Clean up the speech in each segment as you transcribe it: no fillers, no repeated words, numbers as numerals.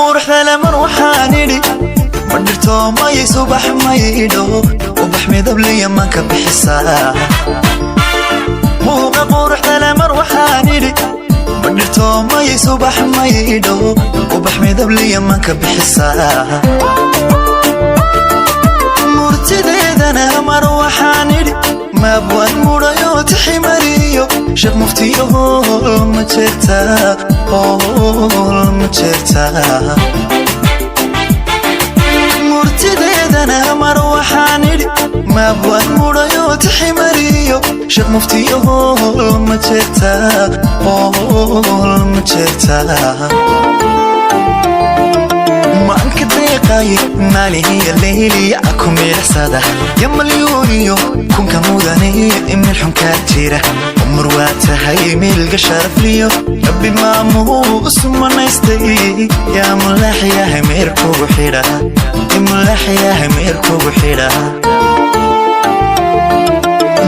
Quruxdale mar waxaan idhi ma dhirto mayay subax maydho ubax midabliya manka bixisaa. Muuqa quruxdale mar waxaan idhi ma dhirto mayay subax maydho ubax midabliya manka bixisaa. Murtideedana mar waxaan idhi maabwaan mudhayo tiximariyo sheekh muftiyo hool ma jeertaa, hool ma jeertaa. Murtideedana mar waxaan idhi maabwaan mudhayo tiximariyo sheekh muftiyo hool ma jeertaa, hool ma jeertaa. Maanka deeqay maalihiya leyliya ku miilaxsada ya malyuuniyo kunka mudane imil xunkaa jira umar waa tahay miilga sharafliyo rabbi maamuu usumanaystay yaa mulaaxyahay meer kugu xidha, mulaaxyahay meer kugu xidha.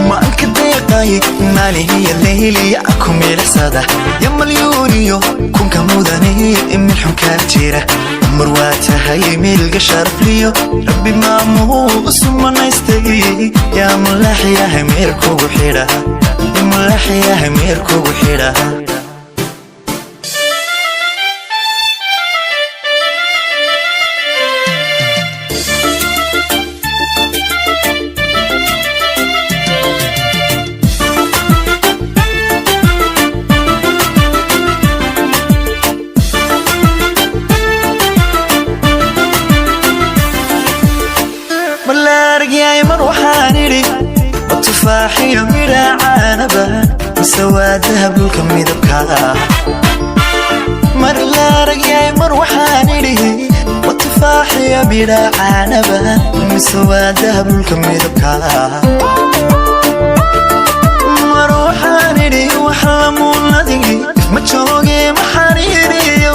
Maanka deeqay maalihiya leyliya ku miilaxsada ya malyuuniyo kunka mudane imil xunkaa jira umar waa tahay miilga sharafliyo rabbi maamuu usumanaystay yaa mulaaxyahay meer kugu xidha, mulaaxyahay meer kugu xidha. Malaargyay mar waxaan idhi ma tufaaxiyo midha caanaba mise waa dahab dhulka midabka. Mar laaragyay mar waxaan idhi ma tufaaxiyo midha caanaba mise waa dahab dhulka midabka. Mar waxaan idhi wax lamuunadigi ma jooge ma xariiriyo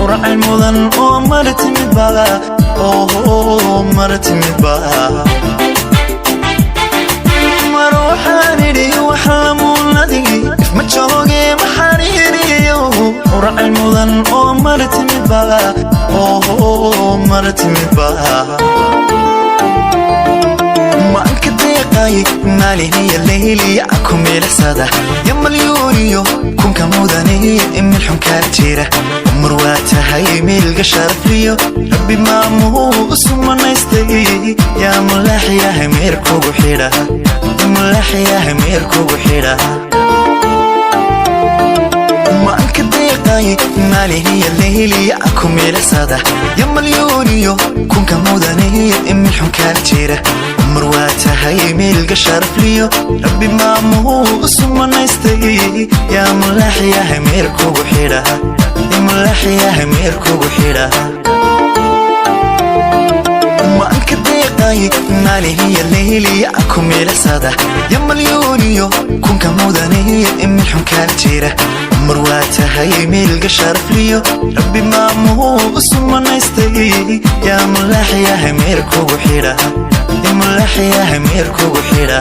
uracay mudan oo mar timidba, oo mar timidba. Mar waxaan idhi wax lamuunadigi ma jooge ma xariiriyo uracay mudan oo mar timidba, oo mar timidba. Maanka deeqay maalihiya leyliya ku miilaxsada ya malyuuniyo kunka mudane imil xunkaa jira umar waa tahay miilga sharafliyo rabbi maamuu usumanaystay yaa mulaaxyahay meer kugu xidha, mulaaxyahay meer kugu xidha. Maanka deeqay maalihiya leyliya ku miilaxsada ya malyuuniyo kunka mudane imil xunkaa jira umar waa tahay miilga sharafliyo rabbi maamuu usumanaystay yaa mulaaxyahay meer kugu xidha, mulaaxyahay meer kugu xidha. Maanka deeqay maalihiya leyliya ku miilaxsada ya malyuuniyo kunka mudane imil xunkaa jira umar waa tahay miilga sharafliyo rabbi maamuu usumanaystay yaa mulaaxyahay meer kugu xidha, mulaaxyahay meer kugu xidha.